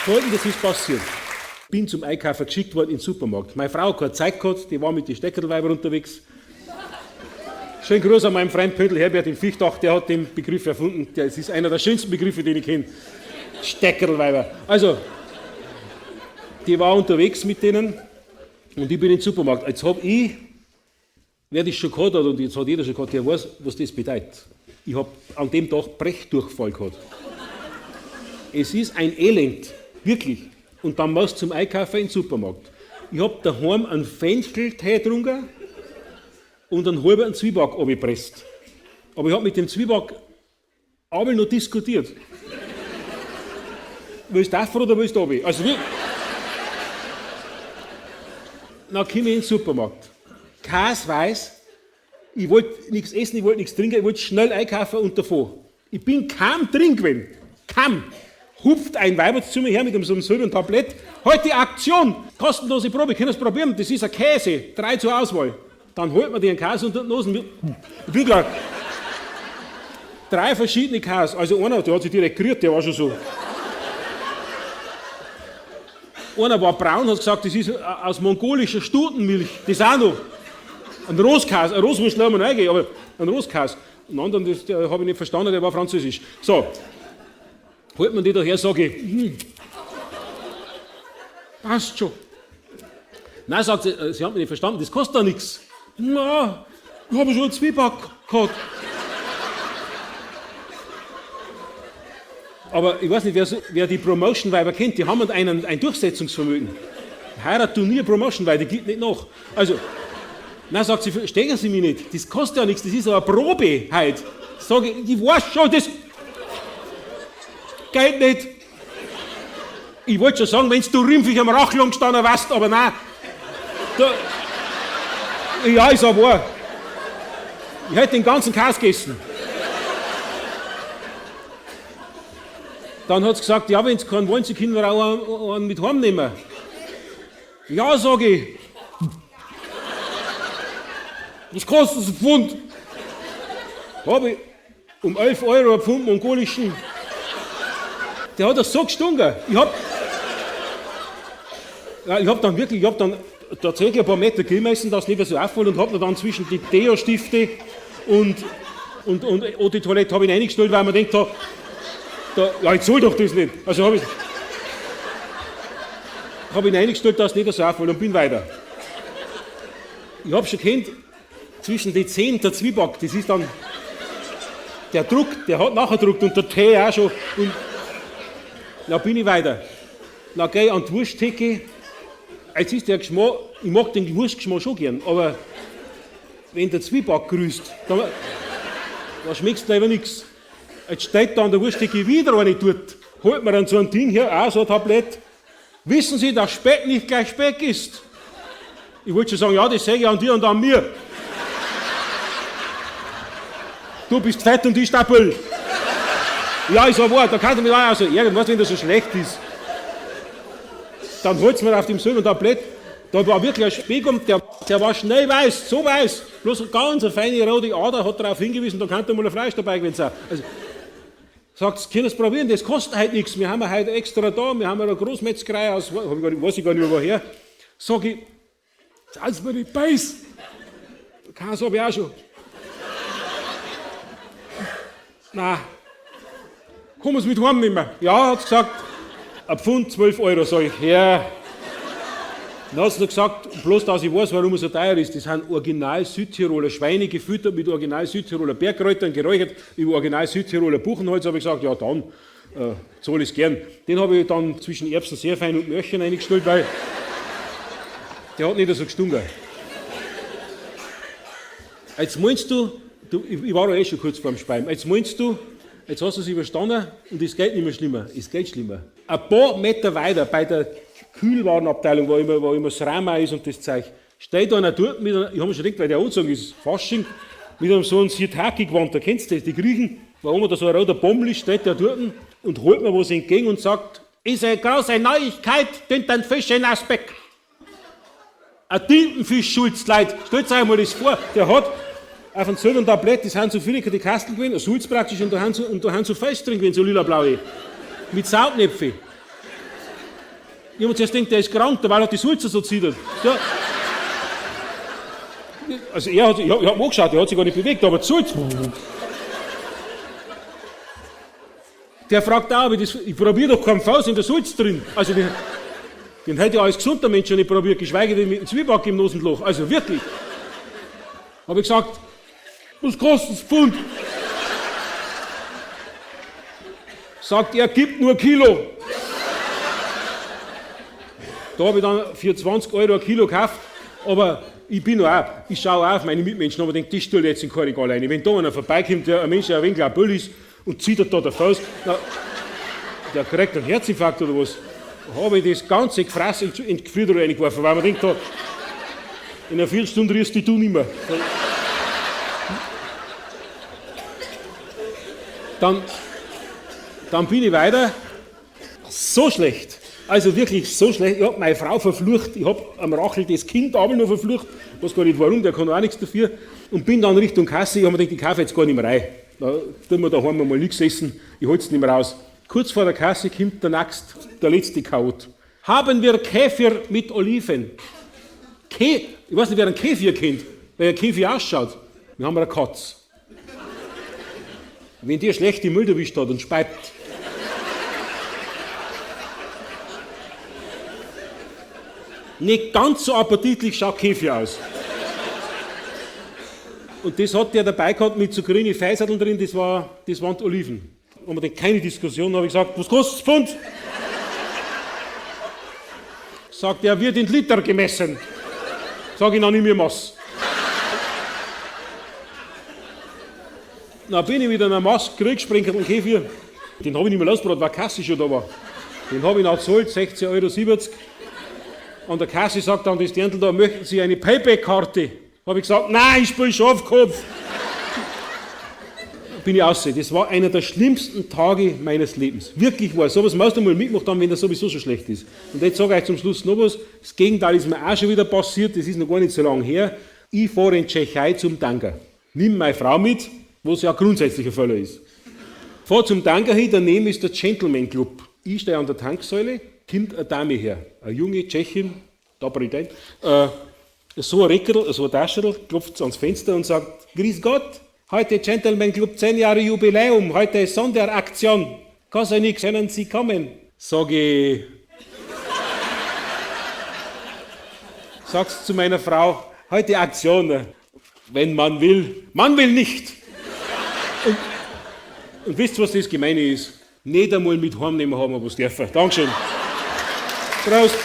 Folgendes ist passiert. Bin zum Einkaufen geschickt worden in den Supermarkt. Meine Frau hat keine Zeit gehabt, die war mit den Steckerlweiber unterwegs. Schönen Gruß an meinen Freund Pödel Herbert in Viechtach, der hat den Begriff erfunden. Das ist einer der schönsten Begriffe, den ich kenne. Steckerlweiber. Also, die war unterwegs mit denen und ich bin in den Supermarkt. Jetzt hab ich, wer das schon gehabt hat, und jetzt hat jeder schon gehabt, der weiß, was das bedeutet. Ich hab an dem Tag Brechdurchfall gehabt. Es ist ein Elend, wirklich. Und dann musst du zum Einkaufen in den Supermarkt. Ich hab daheim einen Fencheltee getrunken und einen halben Zwieback abgepresst. Aber ich hab mit dem Zwieback aber noch diskutiert. Willst du davon oder willst du runter? Also wir. Dann komme ich in den Supermarkt. Käse weiß, ich wollte nichts essen, ich wollte nichts trinken, ich wollte schnell einkaufen und davon. Ich bin kaum drin gewesen. Kaum. Hupft ein Weiber zu mir her mit so einem silbernen Tablett. Heute Aktion, kostenlose Probe, können Sie probieren. Das ist ein Käse, 3 zur Auswahl. Dann holt man den Käse unter die Nase. Ich bin gleich. 3 verschiedene Käse. Also einer, der hat sich direkt gerührt, der war schon so. Einer war braun, hat gesagt, das ist aus mongolischer Stutenmilch. Das auch noch. Ein Roskäse, ein Roswurst lassen wir noch reingehen, aber ein Roskäse. Einen anderen, das, der hab ich nicht verstanden, der war französisch. So, holt man die daher, sag ich, passt schon. Nein, sagt sie, sie haben mich nicht verstanden, das kostet doch nichts. Na, ich habe schon einen Zwieback gehabt. Aber ich weiß nicht, wer die Promotion-Weiber kennt, die haben ein Durchsetzungsvermögen. Heirat du nie Promotion-Weiber, die geht nicht nach. Also, nein, sagt sie, verstehen Sie mich nicht, das kostet ja nichts, das ist aber eine Probe heute. Sag ich, ich weiß schon, das geht nicht. Ich wollte schon sagen, wenn's du rümpfig am Rachlung gestanden warst, aber nein. Da, ja, ist aber wahr. Ich hätte den ganzen Käse gegessen. Dann hat sie gesagt, ja, wenn's keinen wollen, Sie können wir auch einen mit heimnehmen. Ja, sag ich. Was kostet das ein Pfund? Hab ich um 11 Euro ein Pfund mongolischen. Der hat das so gestunken. Ich hab, ja, ich hab dann wirklich, ich hab dann tatsächlich ein paar Meter gehen müssen, dass es nicht mehr so auffällt, und hab dann zwischen die Deo-Stifte und Eau de Toilette hab ich reingestellt, weil man denkt, da, ja, ich zahl doch das nicht. Also hab ich reingestellt, dass es nicht so auffällt, und bin weiter. Ich hab schon gekannt, zwischen die Zehen der Zwieback, das ist dann der Druck, der hat nachgedruckt und der Tee auch schon. Und dann bin ich weiter. Dann geh ich an die Wursttheke. Jetzt ist der Geschmack, ich mag den Wurstgeschmack schon gern, aber wenn der Zwieback grüßt, dann schmeckst du lieber nix. Jetzt steht da an der Wursttheke wieder eine dort. Holt mir dann so ein Ding her, auch so ein Tablett. Wissen Sie, dass Speck nicht gleich Speck ist? Ich wollte schon sagen, ja, das sage ich an dir und an mir. Du bist fett und ich stapel. Ja, ist ja wahr, da kannst du mich auch so ärgern, weißt du, wenn das so schlecht ist. Dann holt's mir auf dem silbernen Tablett, da war wirklich ein Speck und der war schnell weiß, so weiß. Bloß ganz eine feine rote Ader hat darauf hingewiesen, da könnte mal ein Fleisch dabei gewesen sein. Also, sagt, können Sie probieren, das kostet heute nichts, wir haben ja heute extra da, wir haben ja eine Großmetzgerei aus, hab ich gar nicht, weiß ich gar nicht mehr woher. Sag ich, zahlen Sie mir nicht beiß. Keins hab ich auch schon. Nein, kann man's mit heimnehmen? Ja, hat sie gesagt, ein Pfund, 12 Euro, sag ich, ja. Dann hat sie noch gesagt, bloß dass ich weiß, warum es so teuer ist, das sind original Südtiroler Schweine, gefüttert mit original Südtiroler Bergkräutern, geräuchert über original Südtiroler Buchenholz, hab ich gesagt, ja dann zahl ich's gern. Den hab ich dann zwischen Erbsen sehr fein und Möhrchen eingestellt, weil der hat nicht so gestunken. Jetzt meinst du, du, ich war ja eh schon kurz vorm Speien, jetzt meinst du, jetzt hast du's überstanden und es geht nicht mehr schlimmer, es geht schlimmer. Ein paar Meter weiter bei der Kühlwarenabteilung, wo immer das Rama ist und das Zeug, steht einer dort mit einer, ich hab mir schon gedacht, weil der angezogen ist, Fasching, mit einem so einem Sirtaki-Gewand, da kennst du das, die Griechen, wo oben da so ein roter Bommel ist, steht der dort und holt mir was entgegen und sagt, ist eine große Neuigkeit, den dann Fisch in Aspekt. Ein Tintenfisch, Schulz, Leute, stellt euch mal das vor, der hat auf einem silbernen Tablett, das sind so viele die Kasteln gewesen, ein Sulz praktisch, und da haben so, und da haben so Fest drin gewesen, so lila-blaue, mit Saugnäpfe. Ich hab mir zuerst gedacht, der ist krank, derweil hat die Sulzer so zittert. Ja. Also er hat, ich hab ihn angeschaut, er hat sich gar nicht bewegt, aber die Sulz. Der fragt auch, ob ich das, ich probiere doch keinen Faust in der Sulz drin. Also den hätte ich als gesunder Mensch schon nicht probiert, geschweige denn mit dem Zwieback im Nasenloch. Also wirklich. Hab ich gesagt, was kostet's Pfund? Sagt er, gibt nur Kilo. Da hab ich dann für 20 Euro ein Kilo gekauft, aber ich bin auch, ich schaue auch auf meine Mitmenschen, aber denk, das stelle ich jetzt in kein Regal rein. Wenn da einer vorbeikommt, der ein Mensch, der ein wenig ein Bull ist und zieht da der Faust, na, der kriegt einen Herzinfarkt oder was. Habe ich das ganze Gefraß in die Gefriertruhe reingeworfen, weil man denkt, da, in einer Viertelstunde rührst du nicht mehr. Dann bin ich weiter. So schlecht. Also wirklich so schlecht. Ich hab meine Frau verflucht. Ich hab am Rachel das Kind auch noch verflucht. Ich weiß gar nicht warum, der kann auch nichts dafür. Und bin dann Richtung Kasse. Ich hab mir gedacht, ich kaufe jetzt gar nicht mehr rein. Da tun wir daheim mal nichts essen. Ich hol's nicht mehr raus. Kurz vor der Kasse kommt der nächste, der letzte Chaot. Haben wir Käfer mit Oliven? Ich weiß nicht, wer einen Käfer kennt, weil ein Käfer ausschaut. Wir haben eine Katze. Wenn die schlechte Milde erwischt hat und speibt. Nicht ganz so appetitlich schaut Käfer aus. Und das hat der dabei gehabt mit so grünen Feiserln drin, das waren die Oliven. Haben wir dann keine Diskussion, habe ich gesagt, was kostet's Pfund? Sagt er, wird in Liter gemessen. Sag ich, dann nimm mir Maß. Dann bin ich mit einer Maß gekriegt, sprenkelten Käfer. Den hab ich nicht mehr losgebracht, weil Kasse schon da war. Den hab ich noch gezahlt, 16,70 Euro. An der Kasse sagt dann das Dirndl da, möchten Sie eine Payback-Karte? Hab ich gesagt, nein, ich spiel Schafkopf. Bin ich aussehen. Das war einer der schlimmsten Tage meines Lebens. Wirklich wahr. Sowas musst du mal mitmachen, dann, wenn das sowieso schon schlecht ist. Und jetzt sage ich euch zum Schluss noch was. Das Gegenteil ist mir auch schon wieder passiert. Das ist noch gar nicht so lange her. Ich fahre in Tschechei zum Tanker. Nimm meine Frau mit, was ja grundsätzlich ein Fehler ist. Fahr zum Tanker hin, daneben ist der Gentleman Club. Ich stehe an der Tanksäule, kommt eine Dame her. Eine junge Tschechin, da Britannien, so ein Reckerl, so ein Tascherl, klopft ans Fenster und sagt, Grüß Gott, heute Gentleman Club 10 Jahre Jubiläum, heute ist Sonderaktion. Kann ja nichts, können Sie kommen? Sag ich, sag's zu meiner Frau, heute Aktion, wenn man will. Man will nicht. Und wisst ihr, was das Gemeine ist? Nicht einmal mit heimnehmen haben wir was dürfen. Dankeschön. Prost.